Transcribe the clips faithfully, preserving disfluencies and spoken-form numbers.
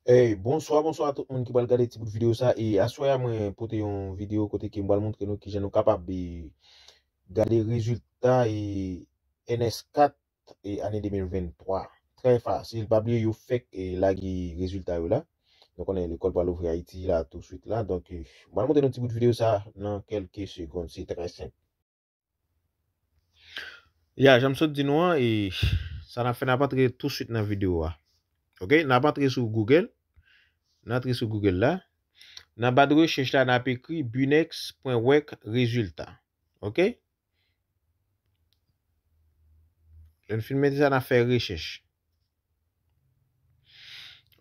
Hey, bonswa, bonswa a tout moun ki pral gade ti bout videyo sa. E aswè a, mwen pote yon videyo kote ke m pral montre nou kijan nou kapab, e, gade rezilta, e, N S kat, e, ane de mil venntwa. Trè fasil, pa bliye yo fèk, e, lage rezilta yo la. Nou konnen lekòl pral ouvri Ayiti la touswit la. Donk, e, m pral montre nou ti bout videyo sa nan kèlke segonn. Se trè senp. Ya, jan m sot di nou an, e sa n ap fè, n ap antre touswit nan videyo a. Ok, n ap antre sou Google. N antre sou Google la. Nan ba de rechèch la, n ap ekri binex pwen wèk rezilta. Ok? Lè n fin mete sa, n ap fè rechèch.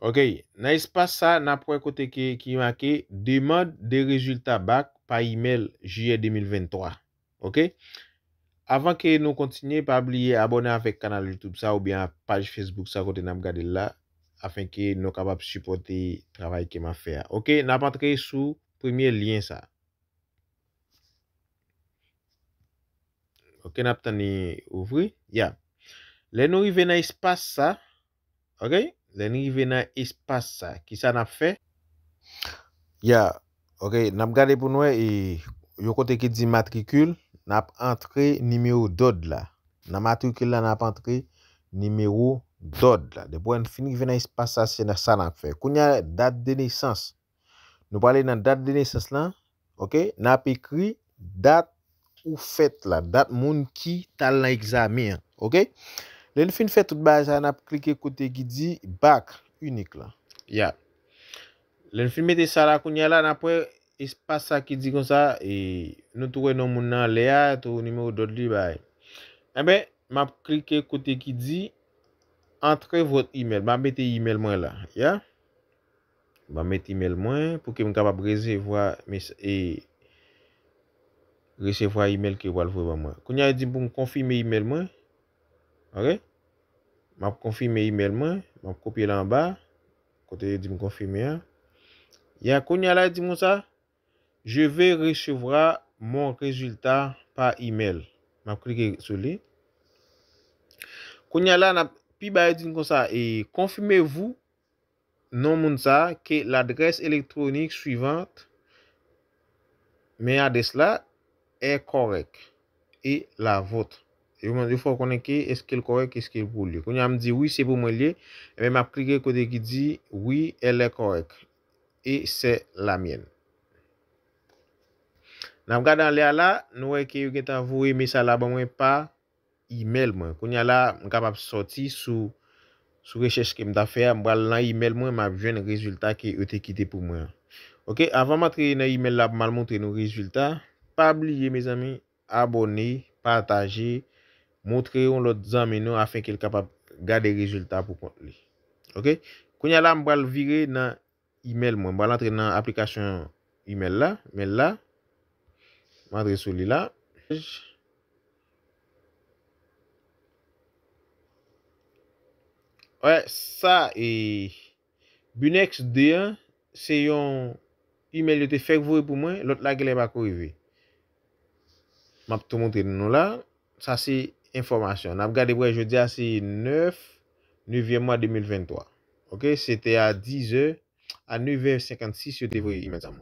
Ok, nan espas sa, n ap wè kote ke, ki make demande de résultats bac par email juillet de mil venntwa. Ok? Avan ke nou kontinye, pa bliye abòne avèk kanal YouTube sa oubyen paj Facebook sa kote n ap gade l la, afenke nou kapab sipòte travay ke m ap fè a. Ok, n ap antre sou premye lyen sa. Ok, n ap tann li ouvri. Ya. Lè nou rive nan espas sa, ok? Lè nou rive nan espas sa, kisa n ap fè? Ya. Ok, n ap gade pou n wè, e, yon kote ki di matrikil, n ap antre nimewo dòd la. Nan matrikil la, n ap antre nimewo dòd la. Depi n fin rive nan espas sa, se nan sa n ap fè. Kounye a, dat de nesans. Nou prale nan dat de nesans lan, ok? N ap ekri dat ou fèt la, dat moun ki t al nan egzamen an, ok? Lè n fin fè tout bagay sa, n ap klike kote ki di bak inik la. Ya. Lè n fin mete sa la, kounye a la, n ap wè espas sa ki di konsa, e nou tou wè non moun nan anlè a, tou nimewo dòd li bay. Enben, m ap klike kote ki di entrer votre email. M ap mete email mwen la, ya. M ap mete email mwen pou ke m kapab resevwa mes-, e, resevwa email ke yo pral voye ban mwen. Kounye a, yo di m pou m konfime email mwen. Ok? M ap konfime email mwen. M ap kopye l anba. Kote yo di m konfime a. Ya, kounye a la, yo di m konsa, je vais recevoir mon résultat par email. M ap klike sou li. Kounye a la, n ap, pi ba yo di m konsa, e confirmez-vous non moun sa a, que l'adresse électronique suivante, men adrès la, est correcte, et la vôtre. Yo, yo fè w konnen ke èske l kòrèk, èske l pou li. Kounye a m di wi, se pou mwen l ye. Enben, m ap klike kote ki di wi, elle est correcte, et c'est la mienne. N ap gade anlè a la, nou wè ke yo gentan voye mesaj la ban mwen pa email mwen. Kounye a la, m kapab sòti sou, sou rechèch ke m ta fè a, m pral nan email mwen, m ap jwenn rezilta ke yo te kite pou mwen an. Ok, avan m antre nan email la pou m al montre nou rezilta, pa bliye, mezanmi, abòne, pataje, montre yon lòt zanmi nou afenke l kapab gade rezilta pou kont li. Ok? Kounye a la, m pral vire nan email mwen. M pral antre nan aplikasyon email la, mail la. M antre sou li la. Wè, sa, e, Binex de an, se yon email yo te fèk voye pou mwen, lòt la genlè pa ko rive. M ap tou montre nou la. Sa se enfòmasyon. N ap gade pou wè jodi a se nèf, nevyèm mwa de mil venntwa. Ok, se te a dis è, a nèf è senkannsis yo te voye email sa mwen.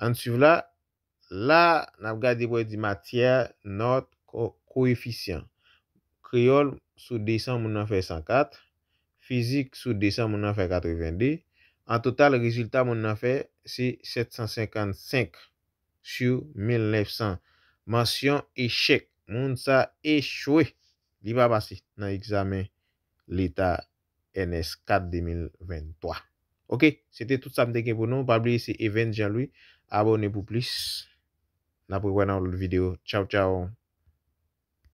Ann swiv la. La, n ap gade pou wè di matyè, nòt, ko-, koefisyan. Kreyòl sou de san, moun nan fè san kat. Fizik sou de san, moun nan fè katreven de. An total, rezilta moun nan fè se sèt san senkannsenk sou mil nèf san. Mansyon echèk. Moun sa echwe. Li pa pase nan egzamen leta N S kat de mil venntwa. Ok, se te tout sa m te gen pou nou. Pa bliye se Evens Jean Louis. Abòne pou plis. N ap rewè nan yon lòt videyo. Tchaw, tchaw.